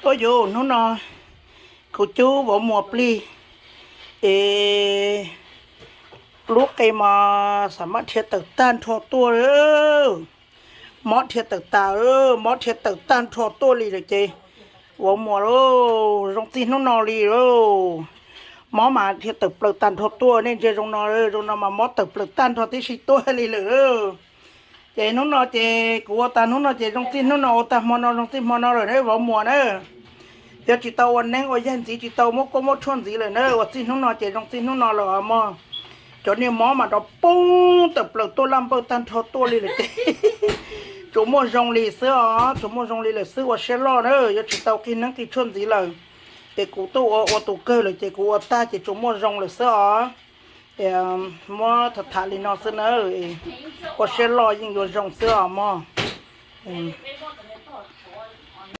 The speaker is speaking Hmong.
Ua yuv, hnub no kuv cub vauv muas plig es lub qe mas xav mab dhia tawm tag nrho tuaj lawm. Mob dhia tawm tas, mob dhia tawm tag nrho tuaj li lawm ces vauv muas lauj, zoo txij hnub no li lauj. Mob mas dhia tawm plaws tag nrho tuaj, nej ntsia zoo no, zoo no mas mob tawm plaws tag nrho tib si tuaj li lawm. Ces hnub no ces kuv ua tas hnub no ces zoo txij hnub no, ua tag hmo no zoo txij hmo no lawm na vauv muas na. Yog tsis tau ua neeb ua yaig ntxiv, tsis tau muab kuab muab tshuaj ntxiv lawm na, ua txij hnub no ces zoo txij hnub no lawm os mog. Cov niag mob mas rov poob tawm plaws tuaj laj npawj tag nrho tuaj li lawm ces tsuas muaj zoo li xwb os, tsuas muaj zoo li lawm xwb, ua siab loj na, yuav tsis tau qig neeb qig tshuaj ntxiv lawm. Ces kuv tuaj ua ua tus kawg lawm ces kuv ua tag ces tsuas muaj zoo lawm xwb os. Muab tham tham li no xwb na, ua siab loj yeej yuav zoo xwb os mog.